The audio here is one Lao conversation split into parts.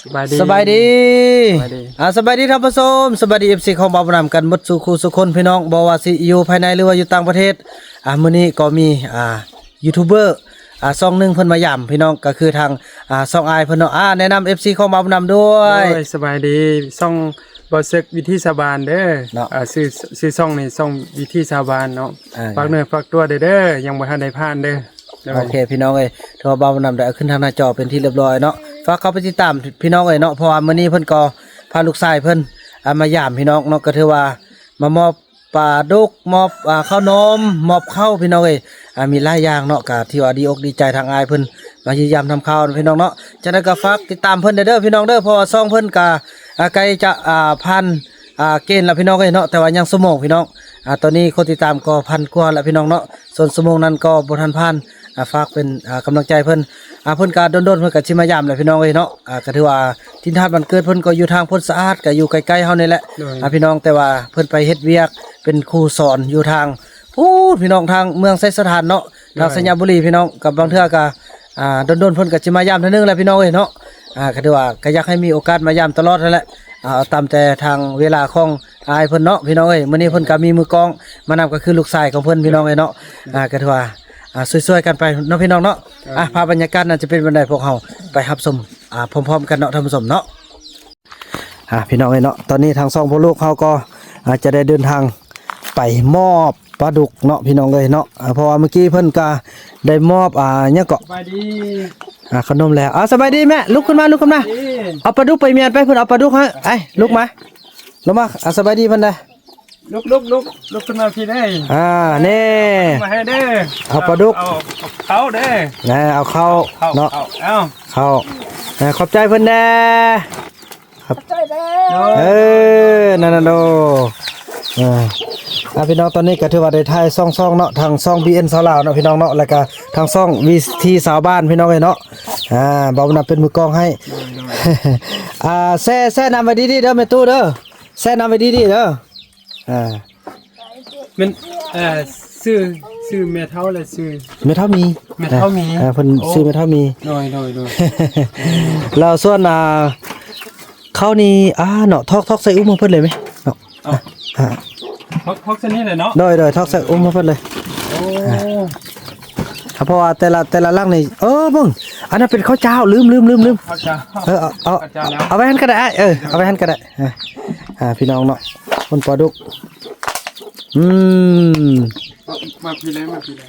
ສະບາຍດີ ສະບາຍດີ ສະບາຍດີ ອ່າ ສະບາຍດີທ່ານຜູ້ຊົມ ສະບາຍດີ ເອັຟຊີ ຂອງບ່າວບຸນນຳກັນໝົດສູ່ຄູ່ສູ່ຄົນ ພີ່ນ້ອງ ບໍ່ວ່າຊິຢູ່ພາຍໃນ ຫຼືວ່າຢູ່ຕ່າງປະເທດ. ອ່າ ມື້ນີ້ກໍມີ ອ່າ ຢູທູບເບີ ອ່າ ຊ່ອງໜຶ່ງເພິ່ນມາຢາມ ພີ່ນ້ອງ ກໍຄືທາງ ອ່າ ຊ່ອງອ້າຍເພິ່ນເນາະ. ອ່າ ແນະນຳ ເອັຟຊີ ຂອງບ່າວບຸນນຳດ້ວຍ. ໂດຍ ສະບາຍດີ ຊ່ອງບ່າວເສິກວິຖີຊາວບ້ານເດີເນາະ. ອ່າ ຊື່ ຊື່ຊ່ອງນີ້ ຊ່ອງວິຖີຊາວບ້ານເນາະ. ອ່າ ຝາກເນື້ອຝາກຕົວເດີ ເດີ ຍັງບໍ່ທັນໄດ້ຜ່ານເດີ. ໂດຍ ໂອເຄ ພີ່ນ້ອງເອີຍ ຖືວ່າບ່າວບຸນນຳໄດ້ເອົາຂຶ້ນທາງໜ້າຈໍເປັນທີ່ລຽບຮ້ອຍເນາະ. ຝາກເຂົ້າໄປຕິດຕາມ ພີ່ນ້ອງເອີຍເນາະ ເພາະວ່າມື້ນີ້ເພິ່ນກໍພາລູກຊາຍເພິ່ນ ອ່າ ມາຢາມ ພີ່ນ້ອງເນາະ. ກໍຖືວ່າມາມອບປາດຸກ ມອບ ອ່າ ເຂົ້າໜົມ ມອບເຂົ້າ ພີ່ນ້ອງເອີຍ. ອ່າ ມີຫຼາຍຢ່າງເນາະ ກໍຖືວ່າດີອົກດີໃຈ ທາງອ້າຍເພິ່ນມາຢ້ຽມຢາມທຳຂ່າວ ພີ່ນ້ອງເນາະ. ຈັ່ງໃດກໍຝາກຕິດຕາມເພິ່ນເດີ ພີ່ນ້ອງເດີ ເພາະວ່າຊ່ອງເພິ່ນກໍ ອ່າ ໃກ້ຈະ ອ່າ ຜ່ານ ອ່າ ເກນລະ ພີ່ນ້ອງເອີຍເນາະ ແຕ່ວ່າຍັງຊົ່ວໂມງ ພີ່ນ້ອງ. ອ່າ ຕອນນີ້ຄົນຕິດຕາມກໍພັນກວ່າລະ ພີ່ນ້ອງເນາະ ສ່ວນຊົ່ວໂມງນັ້ນກໍບໍ່ທັນຜ່ານ. ອ່າ ຝາກເປັນ ອ່າ ກຳລັງໃຈເພິ່ນ. ອ່າ ເພິ່ນກໍດົນໆ ເພິ່ນກໍຊິມາຢາມແຫຼະ ພີ່ນ້ອງເອີຍເນາະ. ອ່າ ກໍຖືວ່າຖິ່ນຖານບ້ານເກີດເພິ່ນກໍຢູ່ທາງໂພນສະອາດ ກໍຢູ່ໃກ້ໆ ເຮົານີ້ແຫຼະ. ໂດຍ ອ່າ ພີ່ນ້ອງ ແຕ່ວ່າເພິ່ນໄປເຮັດວຽກເປັນຄູສອນຢູ່ທາງພຸ້ນ ພີ່ນ້ອງ ທາງເມືອງໄຊສະຖານເນາະ ໂດຍ ທາງໄຊຍະບູລີ ພີ່ນ້ອງ. ກໍບາງເທື່ອກໍ ອ່າ ດົນໆ ເພິ່ນກໍຊິມາຢາມເທື່ອໜຶ່ງແຫຼະ ພີ່ນ້ອງເອີຍເນາະ. ອ່າ ກໍຖືວ່າກໍຢາກໃຫ້ມີໂອກາດມາຢາມຕະຫຼອດຫັ້ນແຫຼະ. ອ່າ ເອົາຕາມແຕ່ທາງເວລາຂອງອ້າຍເພິ່ນເນາະ ພີ່ນ້ອງເອີຍ. ມື້ນີ້ເພິ່ນກໍມີມືກ້ອງມານຳ ກໍຄືລູກຊາຍຂອງເພິ່ນ ພີ່ນ້ອງເອີຍເນາະ. ອ່າ ກໍຖືວ່າ ອ່າ ຊ່ວຍໆ ກັນໄປເນາະ ພີ່ນ້ອງເນາະ. ອ່າ ພາບບັນຍາກາດນັ້ນຈະເປັນແບບໃດ ພວກເຮົາໄປຮັບຊົມ ອ່າ ພ້ອມໆ ກັນເນາະ ທ່ານຜູ້ຊົມເນາະ. ອ່າ ພີ່ນ້ອງເອີຍເນາະ ຕອນນີ້ທາງຊ່ອງພໍ່ລູກເຮົາກໍ ອ່າ ຈະໄດ້ເດີນທາງໄປມອບປາດຸກເນາະ ພີ່ນ້ອງເອີຍເນາະ. ອ່າ ເພາະວ່າເມື່ອກີ້ເພິ່ນກະໄດ້ມອບ ອ່າ ຫຍັງເກາະ ສະບາຍດີ ອ່າ ຂະໜົມແລ້ວ. ອ່າ ສະບາຍດີແມ່ ລຸກຂຶ້ນມາ ລຸກຂຶ້ນມາ ສະບາຍດີ ເອົາປາດຸກໄປໝ້ຽນໄປພຸ້ນ ເອົາປາດຸກໃຫ້ ໄອ້ ລຸກມາ ລົງມາ. ອ່າ ສະບາຍດີເພິ່ນເດີ້ ລຸກ ລຸກ ລຸກ ລຸກຂຶ້ນມາພີ້ເດີ້. ອ່າ ນີ້ ມາໃຫ້ເດີ້ ເອົາປາດຸກ ເອົາ ເອົາເຂົ້າເດີ້ ນະ ເອົາເຂົ້າເນາະ ເອົາ ເຂົ້າ ເອີ ຂອບໃຈເພິ່ນແດ່ ຂອບໃຈເດີ້. ເອີ ນັ້ນໆ ໂດ ເອີ ອ່າ ພີ່ນ້ອງ ຕອນນີ້ກໍຖືວ່າໄດ້ຖ່າຍສອງຊ່ອງເນາະ ທັງຊ່ອງ ບີເອັນ ຊາວລາວເນາະ ພີ່ນ້ອງເນາະ ແລ້ວກໍທັງຊ່ອງວິຖີຊາວບ້ານ ພີ່ນ້ອງເອີຍເນາະ. ອ່າ ບ່າວບຸນນຳເປັນມືກ້ອງໃຫ້ ອ່າ ແຊ່ ແຊ່ນ້ຳໄວ້ດີໆ ເດີແມ່ຕູ້ເດີ ແຊ່ນ້ຳໄວ້ດີໆ ເດີ. ອ່າ ແມ່ນ ເອີ ຊື່ ຊື່ແມ່ເຖົ້າ ແລະ ຊື່ແມ່ເຖົ້າມີ ແມ່ເຖົ້າມີ ອ່າ ເພິ່ນ ໂອ້ ຊື່ແມ່ເຖົ້າມີ ໂດຍ ໂດຍ ໂດຍ ແລ້ວສ່ວນ ອ່າ ເຂົ້ານີ້ ອ່າ ເນາະ ຖອກ ຖອກໃສ່ອຸ້ມໃຫ້ເພິ່ນເລີຍແມະເນາະ. ເອົາ ອ່າ ຖອກ ຖອກໃສ່ນີ້ເລີຍເນາະ ໂດຍ ໂດຍ ຖອກໃສ່ອຸ້ມໃຫ້ເພິ່ນເລີຍ. ໂອ້ ອ່າ ເພາະວ່າແຕ່ລະ ແຕ່ລະຫຼັງນີ້ ເອີ ເບິ່ງ ອັນນັ້ນເປັນເຂົ້າຈ້າວ ລືມ ລືມ ລືມ ລືມ ເຂົ້າຈ້າວ ເອີ ເອົາ ເອົາ ເຂົ້າຈ້າວແລ້ວ ເອົາໄວ້ຫັ້ນກໍໄດ້ ເອີ ເອົາໄວ້ຫັ້ນກໍໄດ້. ອ່າ ພີ່ນ້ອງເນາະ ຄົນປາດຸກ ອືມ ມາພີ້ເລີຍ ມາພີ້ເລີຍ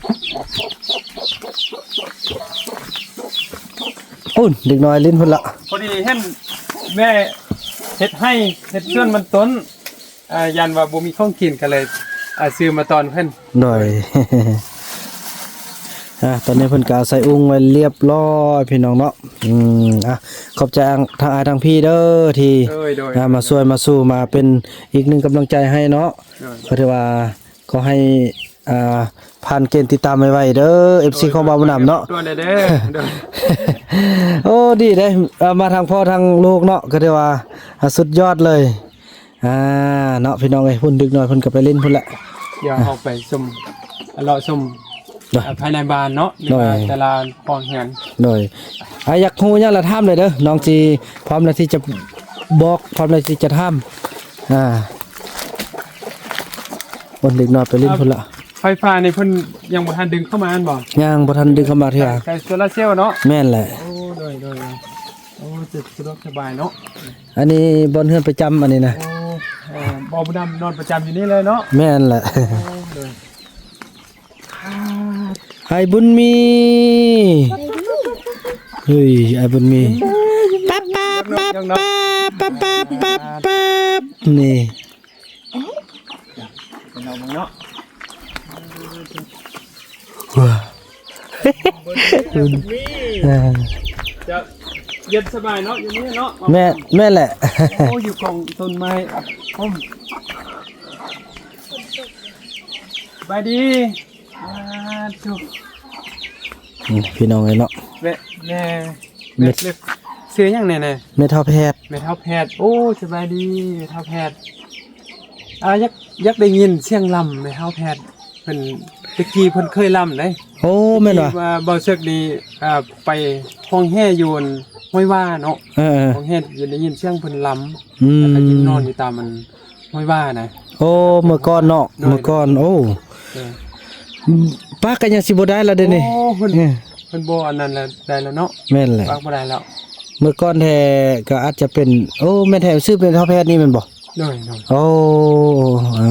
ພຸ້ນ ເດັກນ້ອຍຫຼິ້ນພຸ້ນລະ ພໍດີເຫັນແມ່ເຮັດໄຮ່ ເຮັດສວນມັນຕົ້ນ ອ່າ ຢ້ານວ່າບໍ່ມີຂອງກິນ ກໍເລີຍ ອ່າ ຊື້ມາຕ້ອນເພິ່ນ. ໂດຍ ອ່າ ຕອນນີ້ເພິ່ນກໍໃສ່ອຸ້ງໄວ້ລຽບລ້ອຍ ພີ່ນ້ອງເນາະ. ອືມ ອ່າ ຂອບໃຈທາງອ້າຍທາງພີ່ເດີ ທີ່ ໂດຍ ໂດຍ ອ່າ ມາຊ່ວຍມາສູ້ ມາເປັນອີກໜຶ່ງກຳລັງໃຈໃຫ້ເນາະ. ໂດຍ ກໍຖືວ່າຂໍໃຫ້ ອ່າ ຜ່ານເກນຕິດຕາມໄວໆເດີ ເອັຟຊີ ໂດຍ ຂອງບ່າວບຸນນຳເນາະ ໂດຍ ໂດຍ ໂດຍ ໂອ້ ດີເດ້ ອ່າ ມາທັງພໍ່ທັງລູກເນາະ ກໍຖືວ່າ ອ່າ ສຸດຍອດເລີຍ. ອ່າ ເນາະ ພີ່ນ້ອງເອີຍ ພຸ້ນເດັກນ້ອຍເພິ່ນກໍໄປຫຼິ້ນພຸ້ນແຫຼະ ດຽວເຮົາໄປຊົມ ເລາະຊົມ ໂດຍ ອ່າ ພາຍໃນບ້ານເນາະ ໂດຍ ແຕ່ລະຫ້ອງຮຽນ ໂດຍ ອ່າ ຢາກຮູ້ຫຍັງລະຖາມເລີຍເດີ ນ້ອງຊິພ້ອມແລ້ວທີ່ຈະບອກ ພ້ອມແລ້ວທີ່ຈະຖາມ. ອ່າ ຄົນເດັກນ້ອຍໄປຫຼິ້ນພຸ້ນລະ ອ່າ ໄຟຟ້ານີ້ເພິ່ນຍັງບໍ່ທັນດຶງເຂົ້າມາແມ່ນບໍ່? ຍັງບໍ່ທັນດຶງເຂົ້າມາເທື່ອ ໃຊ້ ໃຊ້ໂຊລາເຊວເນາະ? ແມ່ນແຫຼະ ໂອ້ ໂດຍ ໂດຍ ໂອ້ ສະ ສະດວກສະບາຍເນາະ. ອັນນີ້ບ່ອນເຮືອນປະຈຳ ອັນນີ້ນະ ໂອ້ ເອີ ບ່າວບຸນນຳນອນປະຈຳຢູ່ນີ້ເລີຍເນາະ? ແມ່ນແຫຼະ ໂອ້ ໂດຍ ອ້າຍບຸນມີ ເຮີ້ຍ ອ້າຍບຸນມີ ປັບ ປັບ ປັບ ປັບ ປັບ ປັບ ປັບ ນີ້ ເນາະ ເນາະ ວ້າ ເອີ ຈະເຢັນສະບາຍເນາະ ຢູ່ນີ້ເນາະ ແມ່ນ ແມ່ນແຫຼະ ໂອ້ ຢູ່ກອງຕົ້ນໄມ້ ໂອ້ ສະບາຍດີ ອ່າ ໂທ້ ອືມ ພີ່ນ້ອງເອີຍເນາະ ແມ່ ແມ່ ແມ່ ແມ່ ຊື່ຫຍັງແດ່ນະ? ແມ່ເຖົ້າແພດ ແມ່ເຖົ້າແພດ ໂອ້ ສະບາຍດີ ແມ່ເຖົ້າແພດ ອ່າ ຢາກ ຢາກໄດ້ຍິນສຽງລຳແມ່ເຖົ້າແພດ ເພິ່ນ ຕະກີ້ເພິ່ນເຄີຍລຳເດ້. ໂອ້ ແມ່ນຫວາ? ທີ່ວ່າບ່າວເສິກນີ້ ອ່າ ໄປຮ້ອງແຮ່ຢູ່ອັນຫ້ວຍຫວ້າເນາະ. ເອີໆ ຮ້ອງແຮ່ ໄດ້ຍິນສຽງເພິ່ນລຳ ອືມ ແລ້ວກໍຢືນນອນຢູ່ຕາມອັນຫ້ວຍຫວ້ານະ. ໂອ້ ເມື່ອກ່ອນເນາະ. ໂດຍ ເມື່ອກ່ອນ. ໂອ້ ເອີ ປາກກໍຍັງຊິບໍ່ໄດ້ລະເດນີ້. ໂອ້ ເພິ່ນ ເອີ ເພິ່ນບໍ່ອັນນັ້ນລະ ໄດ້ລະເນາະ. ແມ່ນແຫຼະ ປາກບໍ່ໄດ້ແລ້ວ. ເມື່ອກ່ອນແທ້ກໍອາດຈະເປັນ ໂອ້ ແມ່ນແທ້ ຊື່ເປັນທ້າວແພດນີ້ແມ່ນບໍ່? ໂດຍໆ ໂອ້ ເອີ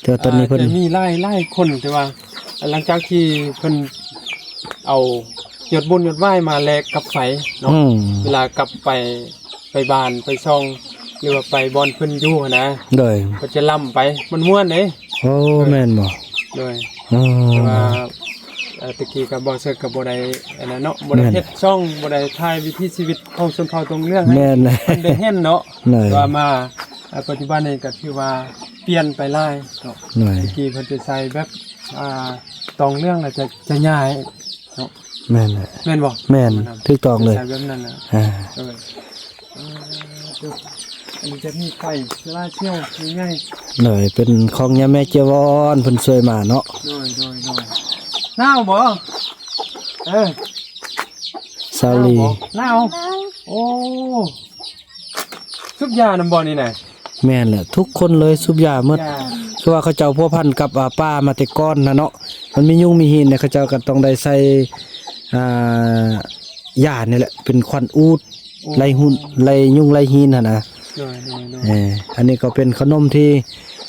ແຕ່ວ່າຕອນນີ້ເພິ່ນ ອາດຈະມີຫຼາຍ ຫຼາຍຄົນ ແຕ່ວ່າຫຼັງຈາກທີ່ເພິ່ນເອົາຍອດບຸນຍອດຫວາຍມາແລກກັບໄຟເນາະ. ອືມ ເວລາກັບໄປ ໄປບ້ານໄປຊ່ອງ ຫຼືວ່າໄປບ່ອນເພິ່ນຢູ່ຫັ້ນນະ. ໂດຍ ເພິ່ນຈະລຳໄປ ມ່ວນໆເດ້. ໂອ້ ໂດຍ ແມ່ນບໍ່? ໂດຍ ອໍ ແຕ່ວ່າ ເອີ ຕະກີ້ກັບບ່າວເສິກກໍບໍ່ໄດ້ອັນນັ້ນເນາະ ບໍ່ໄດ້ ແມ່ນ ເຮັດຊ່ອງ ບໍ່ໄດ້ຖ່າຍວິຖີຊີວິດຂອງຊົນເຜົ່າຕົງເຫຼືອງໃຫ້ ແມ່ນ ເພິ່ນໄດ້ເຫັນເນາະ. ໂດຍ ວ່າມາ ເອີ ປັດຈຸບັນນີ້ກໍຖືວ່າປ່ຽນໄປຫຼາຍເນາະ. ໂດຍ ຕະກີ້ເພິ່ນຈະໃສ່ແບບ ອ່າ ຕອງເຫຼືອງ ແລ້ວຈະ ຈະຫຍ້າຍເນາະ. ແມ່ນແຫຼະ ແມ່ນບໍ່? ແມ່ນ ຖືກຕ້ອງເລີຍ ຈະໃສ່ແບບນັ້ນນະ. ອ່າ ໂດຍ ເອີ ອັນນີ້ຈະມີໄຟໂຊລາເຊວໃຫຍ່ໆ. ໂດຍ ເປັນຂອງຍາແມ່ເຈຍວອນເພິ່ນຊ່ວຍມາເນາະ. ໂດຍໆໆ ໜາວບໍ່? ເອີ ສາວລີ ໜາວບໍ່? ໜາວ ໂອ້ ສູບຢານຳບໍ່ນີ້ນະ? ແມ່ນແຫຼະ ທຸກຄົນເລີຍສູບຢາໝົດ. ຄືວ່າເຂົາເຈົ້າພົວພັນກັບ ອ່າ ປ່າມາແຕ່ກ່ອນນະເນາະ ມັນມີຍຸງມີຫີນເນຍ ເຂົາເຈົ້າກໍຕ້ອງໄດ້ໃສ່ ອ່າ ຢານີ້ແຫຼະ ເປັນຄວັນອູດ ໂອ້ ໄລ່ຫຸ່ນ ໄລ່ຍຸງໄລ່ຫີນຫັ້ນນະ. ໂດຍໆໆ ເອີ ອັນນີ້ກໍເປັນຂະໜົມທີ່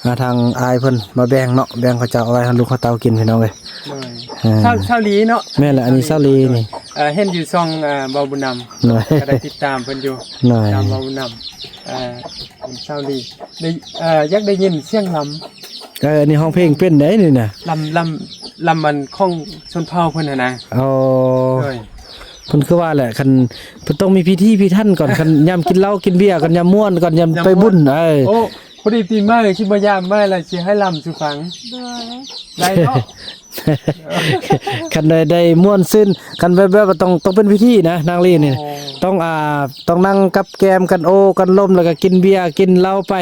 ອ່າ ທາງອ້າຍເພິ່ນມາແບ່ງເນາະ ແບ່ງເຂົາເຈົ້າເອົາໄວ້ໃຫ້ລູກເຂົາເຕົ້າກິນ ພີ່ນ້ອງເອີຍ. ໂດຍ ເອີ ສາວ ສາວລີເນາະ. ແມ່ນແຫຼະ ອັນນີ້ສາວລີນີ້. ເອີ ເຫັນຢູ່ຊ່ອງ ເອີ ບ່າວບຸນນຳ ໂດຍ ກໍໄດ້ຕິດຕາມເພິ່ນຢູ່. ໂດຍ ຕາມບ່າວບຸນນຳ ເອີ ເປັນສາວລີ ໄດ້ ເອີ ຢາກໄດ້ຍິນສຽງລຳ. ເອີ ອັນນີ້ຮ້ອງເພງເປັນເດ້ນີ້ນະ. ລຳ ລຳ ລຳອັນຂອງຊົນເຜົ່າເພິ່ນຫັ້ນນະ. ອໍ ໂດຍ ເພິ່ນຄືວ່າແຫຼະ ຄັນເພິ່ນຕ້ອງມີພິທີພິຖັນກ່ອນ ຄັນຍາມກິນເຫຼົ້າກິນເບຍກ່ອນ ຍາມມ່ວນກ່ອນ ຍາມ ຍາມ ໄປບຸນ. ເອີ ໂອ້ ພໍດີປີໃໝ່ຊິມາຢາມໃໝ່ລະ ຊິໃຫ້ລຳສູ່ຟັງ. ໂດຍ ໄດ້ເນາະ. ຄັນໄດ້ ໄດ້ມ່ວນຊື່ນ ຄັນແບບ ແບບວ່າຕ້ອງ ຕ້ອງເປັນພິທີນະ ນາງລີນີ້. ໂອ້ ຕ້ອງ ອ່າ ຕ້ອງນັ່ງກັບແກ້ມກັນ ໂອ້ກັນລົມ ແລ້ວກໍກິນເບຍກິນເຫຼົ້າໄປ.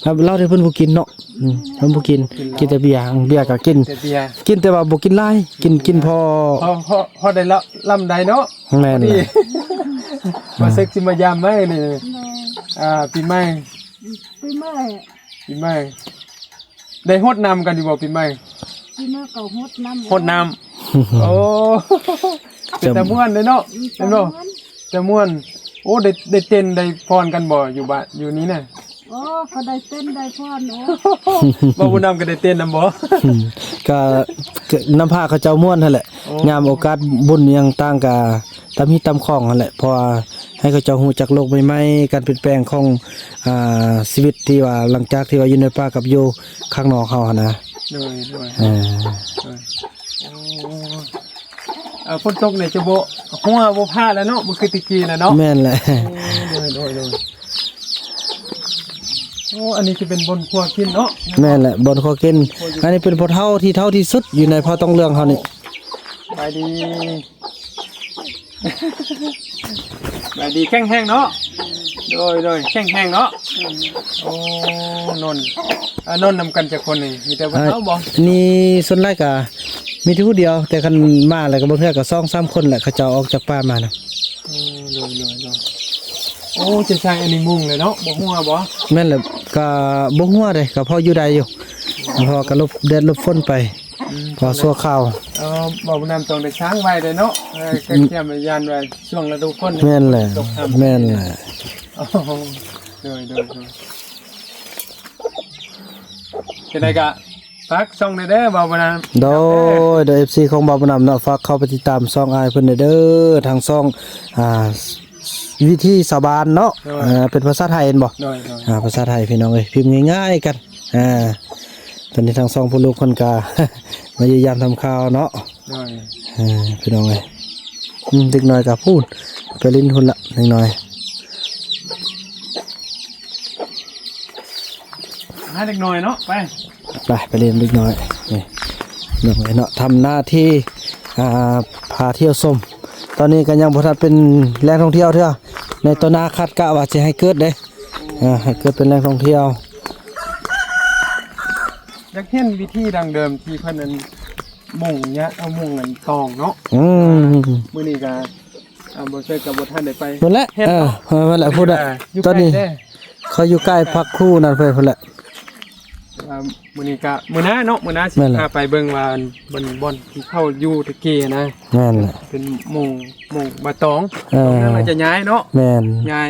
ເຫຼົ້າທີ່ເພິ່ນບໍ່ກິນເນາະ. ອືມ ເພິ່ນບໍ່ກິນ ກິນແຕ່ເບຍ ເບຍກໍກິນ ແຕ່ເບຍ ກິນແຕ່ວ່າບໍ່ກິນຫຼາຍ ກິນ ກິນພໍ ພໍ ພໍ ພໍໄດ້ລະ ລຳໄດ້ເນາະ. ແມ່ນແຫຼະ ມາເຊັກຊິມາຢາມໃໝ່ນີ້. ໂດຍ ອ່າ ປີໃໝ່ ປີໃໝ່ ປີໃໝ່ ໄດ້ຫົດນ້ຳກັນຢູ່ບໍ່ປີໃໝ່? ປີໃໝ່ກໍຫົດນ້ຳ ຫົດນ້ຳ. ໂອ້ ເປັນຕາມ່ວນເດ້ເນາະ. ອືມ ເຫັນບໍ່? ຕາມ່ວນ ຕາມ່ວນ. ໂອ້ ໄດ້ ໄດ້ເຕັ້ນໄດ້ຟ້ອນກັນບໍ່ ຢູ່ບ້ານ ຢູ່ນີ້ນະ? ໂອ້ ກໍໄດ້ເຕັ້ນໄດ້ຟ້ອນ. ໂອ້ ບ່າວບຸນນຳກໍໄດ້ເຕັ້ນນຳບໍ່? ກໍ ກໍນຳພາເຂົາເຈົ້າມ່ວນຫັ້ນແຫຼະ. ໂອ້ ຍາມໂອກາດບຸນຫຍັງຕ່າງກໍຕາມຮີດຕາມຄອງຫັ້ນແຫຼະ ເພາະວ່າໃຫ້ເຂົາເຈົ້າຮູ້ຈັກໂລກໃໝ່ໆ ການປ່ຽນແປງຂອງ ອ່າ ຊີວິດທີ່ວ່າຫຼັງຈາກທີ່ວ່າຢູ່ໃນປ່າກັບຢູ່ຂ້າງນອກເຮົາຫັ້ນນະ. ໂດຍ ໂດຍ ເອີ ໂດຍ. ໂອ້ ເອີ ຝົນຕົກນີ້ຈະບໍ່ຮົ່ວບໍ່ພາແລ້ວເນາະ ບໍ່ຄືແຕ່ກີ້ແລ້ວເນາະ. ແມ່ນແຫຼະ. ໂອ້ ໂດຍ ໂດຍ ໂດຍ. ໂອ້ ອັນນີ້ຈະເປັນບ່ອນຄົວກິນເນາະ. ແມ່ນແຫຼະ ບ່ອນຄົວກິນ. ອັນນີ້ເປັນພໍ່ເຖົ້າທີ່ເຖົ້າທີ່ສຸດຢູ່ໃນເຜົ່າຕົງເຫຼືອງເຮົານີ້. ສະບາຍດີ ສະບາຍດີ ແຂງແຮງເນາະ. ໂດຍ ໂດຍ ແຂງແຮງເນາະ. ໂອ້ ນອນ ເອີ ນອນນຳກັນຈັກຄົນນີ້ ມີແຕ່ຜູ້ເຖົ້າບໍ່? ນີ້ສ່ວນຫຼາຍກະມີແຕ່ຜູ້ດຽວ ແຕ່ຄັນມາແລ້ວກໍບາງເທື່ອກໍສອງສາມຄົນແຫຼະ ເຂົາເຈົ້າອອກຈາກປ່າມານະ. ໂອ້ ໂດຍ ໂດຍ ໂດຍ. ໂອ້ ຈະໃສ່ອັນນີ້ມຸງເລີຍເນາະ ບໍ່ຮົ່ວບໍ່? ແມ່ນແຫຼະ ກະບໍ່ຮົ່ວເດ້ ກະພໍຢູ່ໄດ້ຢູ່ ເພາະວ່າກະຫຼົບແດດຫຼົບຝົນໄປ. ອືມ ພໍຊົ່ວຄາວ. ເອີ ບໍ່ນຳຕ້ອງໄດ້ສ້າງໄວ້ເດ້ເນາະ. ເອີ ກະກຽມໄວ້ຢ້ານວ່າຊ່ວງລະດູຝົນ. ແມ່ນແຫຼະ ແມ່ນແຫຼະ. ໂອ້ ໂດຍ ໂດຍ ໂດຍ. ຈັ່ງໃດກະ ຝາກຊ່ອງແດ່ເດີ ບ່າວບຸນນຳ. ໂດຍ ໂດຍ ເອັຟຊີຂອງບ່າວບຸນນຳເນາະ ຝາກເຂົ້າໄປຕິດຕາມຊ່ອງອ້າຍເພິ່ນແດ່ເດີ ທາງຊ່ອງ ອ່າ ວິຖີຊາວບ້ານເນາະ. ໂດຍ ເປັນພາສາໄທແມ່ນບໍ່? ໂດຍ ໂດຍ. ອ່າ ພາສາໄທພີ່ນ້ອງເອີຍ ພິມງ່າຍໆກັນ. ອ່າ ຕອນນີ້ທາງຊ່ອງພໍ່ລູກເພິ່ນກະມາຢ້ຽມຢາມທຳຂ່າວເນາະ. ໂດຍ ເອີ ພີ່ນ້ອງເອີຍ ອືມ ເດັກນ້ອຍກໍພຸ້ນ ໄປຫຼິ້ນພຸ້ນລະ ເດັກນ້ອຍ ຫາເດັກນ້ອຍເນາະ ໄປ ໄປ ໄປຫຼິ້ນເດັກນ້ອຍ. ນີ້ ເດັກນ້ອຍເນາະ ທຳໜ້າທີ່ ອ່າ ພາທ່ຽວຊົມ. ຕອນນີ້ກໍຍັງບໍ່ທັນເປັນແຫຼ່ງທ່ອງທ່ຽວເທື່ອ ໃນຕໍ່ໜ້າຄາດກະວ່າຊິໃຫ້ເກີດເດ້ ອ່າ ໃຫ້ເກີດເປັນແຫຼ່ງທ່ອງທ່ຽວ. ຢາກເຫັນວິທີດັ້ງເດີມທີ່ເພິ່ນນັ້ນ ມຸງຍະ ເອົາມຸງອັນຕອງເນາະ. ອືມ ມື້ນີ້ກໍ ອ່າ ບໍ່ເຊີກກໍບໍ່ທັນໄດ້ໄປ ພຸ້ນແຫຼະ. ເຮັດ ເອີ ເນາະ ເອີ ນັ້ນແຫຼະ ພຸ້ນແຫຼະ. ເອີ ຢູ່ ຕອນນີ້ ໃກ້ແທ້ ເຂົາຢູ່ໃກ້ພັກຄູນັ້ນເພິ່ນ ພຸ້ນແຫຼະ. ອ່າ ມື້ນີ້ກະ ມື້ໜ້າເນາະ ມື້ໜ້າຊິ ແມ່ນແຫຼະ ພາໄປເບິ່ງວ່າ ບ່ອນ ບ່ອນທີ່ເຂົາຢູ່ແຕ່ກີ້ນະ. ແມ່ນແຫຼະ ເປັນມຸງ ມຸງບາຕອງ. ເອີ ຕອງນັ້ນອາດຈະຍ້າຍເນາະ. ແມ່ນ ຍ້າຍ.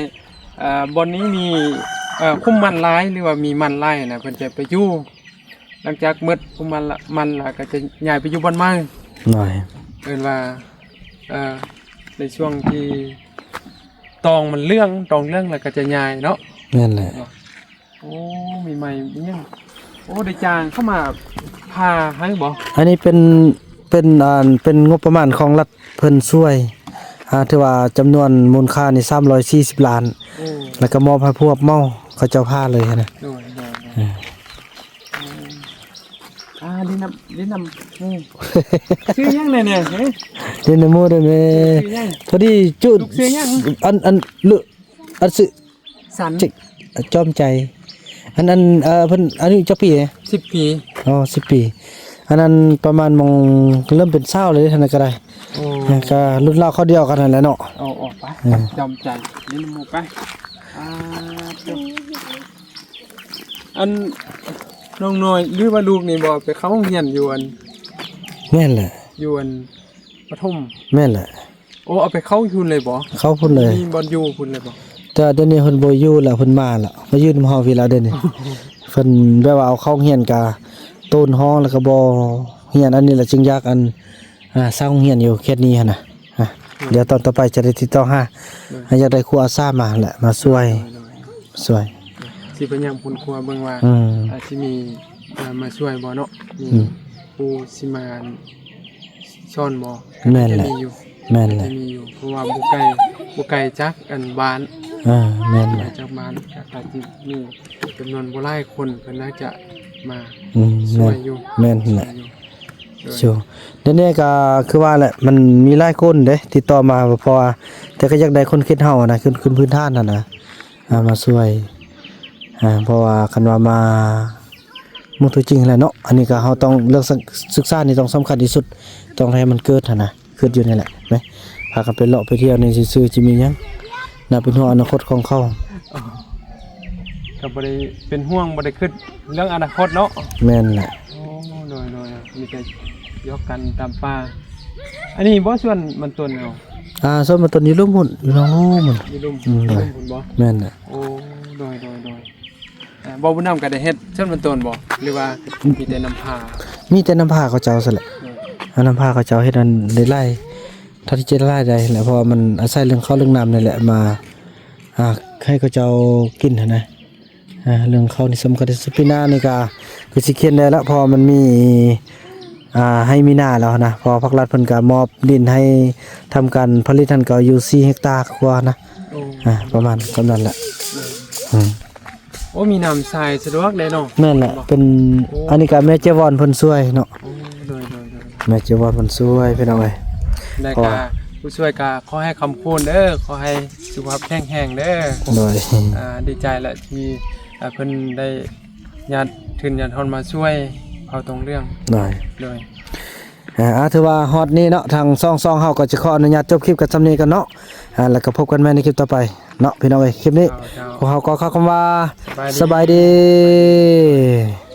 ເອີ ບ່ອນນີ້ມີ ເອີ ຄຸ້ມມັນຫຼາຍ ຫຼືວ່າມີມັນຫຼາຍນະ ເພິ່ນຈະໄປຢູ່. ຫຼັງຈາກໝົດຄຸ້ມມັນລະ ມັນລະ ກໍຈະຍ້າຍໄປຢູ່ບ່ອນໃໝ່. ໂດຍ ເອີ້ນວ່າ ເອີ ໃນຊ່ວງທີ່ຕອງມັນເຫຼືອງ ຕອງເຫຼືອງແລ້ວກໍຈະຍ້າຍເນາະ. ແມ່ນແຫຼະ. ໂອ້ ມີໃໝ່ອີຫຍັງ? ໂອ້ ໄດ້ຈ້າງເຂົາມາຜ່າໃຫ້ບໍ່? ອັນນີ້ເປັນ ເປັນ ອ່າ ເປັນງົບປະມານຂອງລັດເພິ່ນຊ່ວຍ ອ່າ ຖືວ່າຈຳນວນມູນຄ່ານີ້ສາມຮ້ອຍສີ່ສິບລ້ານ. ໂອ້ ແລ້ວກໍມອບໃຫ້ພວກເມົາເຂົາເຈົ້າຜ່າເລີຍຫັ້ນນະ. ໂດຍ ໂດຍ ໂດຍ. ເອີ ອ່າ ຫຼິ້ນນຳ ຫຼິ້ນນຳໝູ່. ຊື່ຫຍັງແດ່ນີ້? ຮະ ຫຼິ້ນນຳໝູ່ໄດ້ແມ່. ຊື່ຫຍັງ? ພໍດີຈຸ ລູກຊື່ຫຍັງ? ອັນ ອັນ ລູກ ອັນຊື່ ສັນ ຈິກ ຈອມໃຈ. ອັນ ອັນ ເອີ ເພິ່ນອາຍຸຈັກປີ? ສິບປີ. ອໍ ສິບປີ. ອັນນັ້ນປະມານໝ່ອງເລີ່ມເປັນສາວເລີຍຫັ້ນນະກໍໄດ້. ໂອ້ ກໍລຸ້ນລາວຄາວດຽວກັນຫັ້ນແຫຼະເນາະ. ເອົາ ເອົາໄປ ເອີ ຈອມໃຈ ຫຼິ້ນນຳໝູ່ໄປ. ອ່າ ອັນນ້ອງນ້ອຍ ຫຼືວ່າລູກນີ້ບໍ່ ໄປເຂົ້າໂຮງຮຽນຢູ່ອັນ ແມ່ນແຫຼະ ຢູ່ອັນປະຖົມ. ແມ່ນແຫຼະ. ໂອ້ ເອົາໄປເຂົ້າພຸ້ນເລີຍບໍ່? ເຂົ້າພຸ້ນເລີຍ. ມີບ່ອນຢູ່ພຸ້ນເລີຍບໍ່? ແຕ່ດຽວນີ້ເພິ່ນບໍ່ຢູ່ແລ້ວ ເພິ່ນມາແລ້ວ ມາຢູ່ນຳເຮົາພີ້ແລ້ວດຽວນີ້. ເພິ່ນແບບວ່າເອົາເຂົ້າໂຮງຮຽນກະໂຕນຫ້ອງ ແລ້ວກໍບໍ່ຮຽນ. ອັນນີ້ລະຈຶ່ງຢາກ ອັນ ອ່າ ສ້າງໂຮງຮຽນຢູ່ເຂດນີ້ຫັ້ນນະ. ອ່າ ອືມ ດຽວຕອນຕໍ່ໄປຈະໄດ້ຕິດຕໍ່ຫາ. ໂດຍ ຢາກໄດ້ຄູອາສາມາແຫຼະ ມາຊ່ວຍ. ໂດຍ ໂດຍ ຊ່ວຍ ຊິພະຍາຍາມຄົ້ນຄວ້າເບິ່ງວ່າ ອືມ ອາດຊິມີ ເອີ ມາຊ່ວຍບໍ່ເນາະ. ມີ ອືມ ຜູ້ຊິມາ ສອນບໍ່? ແມ່ນແຫຼະ ກໍໜ້າຈະມີຢູ່. ແມ່ນແຫຼະ ໜ້າຈະມີຢູ່ ເພາະວ່າບໍ່ໄກ ບໍ່ໄກຈາກອັນບ້ານ. ເອີ ແມ່ນແຫຼະ ບໍ່ໄກຈາກບ້ານ ກໍອາດຊິມີຈຳນວນບໍ່ຫຼາຍຄົນ ເພິ່ນໜ້າຈະມາ ອືມ ຊ່ວຍຢູ່. ແມ່ນແຫຼະ ຊ່ວຍຢູ່. ໂດຍ ດຽວນີ້ກໍຄືວ່າແຫຼະ ມັນມີຫຼາຍຄົນເດ້ຕິດຕໍ່ມາ ເພາະວ່າ ແຕ່ກໍຢາກໄດ້ຄົນເຂດເຮົານະ ຂຶ້ນ ຂຶ້ນພື້ນຖານຫັ້ນນະ ອ່າ ມາຊ່ວຍ. ອ່າ ເພາະວ່າຄັນວ່າມາ ໝູ່ຕົວຈິງຫັ້ນແຫຼະເນາະ. ອັນນີ້ກໍເຮົາຕ້ອງເລື່ອງສຶກ ສຶກສານີ້ຕ້ອງສຳຄັນທີ່ສຸດ ຕ້ອງໃຫ້ມັນເກີດຫັ້ນນະ. ຄິດຢູ່ນີ້ແຫຼະ ໄປ ພາກັນໄປເລາະໄປທ່ຽວນີ້ຊື່ໆ ຊິມີຫຍັງ ໜ້າເປັນຫ່ວງອະນາຄົດຂອງເຂົາ. ກໍບໍ່ໄດ້ເປັນຫ່ວງ ບໍ່ໄດ້ຄິດເລື່ອງອະນາຄົດເນາະ. ແມ່ນແຫຼະ. ໂອ້ ໂດຍໆ ມີແຕ່ຢອກກັນຕາມປ່າ. ອັນນີ້ບໍ່ສວນມັນຕົ້ນເຮົາ? ອ່າ ສວນມັນຕົ້ນຢູ່ລຸ່ມພຸ້ນ ຢູ່ນອກລຸ່ມພຸ້ນ. ຢູ່ລຸ່ມ ອືມ ຢູ່ລຸ່ມພຸ້ນບໍ່? ແມ່ນແຫຼະ. ໂອ້ ໂດຍໆໆ. ອ່າ ບໍ່ ບຸນນຳກໍໄດ້ເຮັດສວນມັນຕົ້ນບໍ່ ຫຼືວ່າມີແຕ່ນຳພາ? ມີແຕ່ນຳພາເຂົາເຈົ້າຊັ້ນແຫຼະ. ໂດຍ ອ່າ ນຳພາເຂົາເຈົ້າເຮັດອັນໄດ້ຫຼາຍ ເທົ່າທີ່ຈະໄດ້ຫຼາຍໄດ້ແຫຼະ ເພາະວ່າມັນອາໄສເລື່ອງເຂົ້າເລື່ອງນ້ຳນີ້ແຫຼະ ມາ ອ່າ ໃຫ້ເຂົາເຈົ້າກິນຫັ້ນນະ. ອ່າ ເລື່ອງເຂົ້ານີ້ສຳຄັນທີ່ສຸດ. ປີໜ້ານີ້ກໍຄືຊິຂຽນໄດ້ລະ ເພາະວ່າມັນມີ ອ່າ ໄຮ່ມີນາແລ້ວນະ ເພາະວ່າພາກລັດເພິ່ນກໍມອບດິນໃຫ້ທຳການຜະລິດຫັ້ນ ກໍຢູ່ສີ່ເຮັກຕາກວ່ານະ. ໂອ້ ອ່າ ປະມານສ່ຳນັ້ນແຫຼະ. ໂດຍ ອືມ. ໂອ້ ມີນ້ຳໃຊ້ສະດວກເດ້ເນາະ. ແມ່ນແຫຼະ ເປັນ ໂອ້ ອັນນີ້ກໍແມ່ເຈວອນເພິ່ນຊ່ວຍເນາະ. ໂອ້ ໂດຍໆໆ. ແມ່ເຈວອນເພິ່ນຊ່ວຍ ພີ່ນ້ອງເອີຍ. ແລ້ວກໍຜູ້ຊ່ວຍກໍຂໍໃຫ້ຄ້ຳຄູນເດີ ຂໍໃຫ້ສຸຂະພາບແຂງແຮງເດີ. ໂດຍ ອ່າ ດີໃຈແຫຼະທີ່ ອ່າ ເພິ່ນໄດ້ຍາດທຶນຍາດຮອນມາຊ່ວຍເຜົ່າຕົງເຫຼືອງ. ໂດຍ ໂດຍ. ອ່າ ຖືວ່າຮອດນີ້ເນາະ ທາງຊ່ອງ ຊ່ອງເຮົາກໍຈະຂໍອະນຸຍາດຈົບຄລິບກັນສ່ຳນີ້ກ່ອນເນາະ. ອ່າ ແລ້ວກໍພົບກັນໃໝ່ໃນຄລິບຕໍ່ໄປເນາະ ພີ່ນ້ອງເອີຍ. ຄລິບນີ້ ເຈົ້າ ເຈົ້າ ພວກເຮົາກໍກ່າວຄຳວ່າ ສະບາຍດີ ສະບາຍດີ.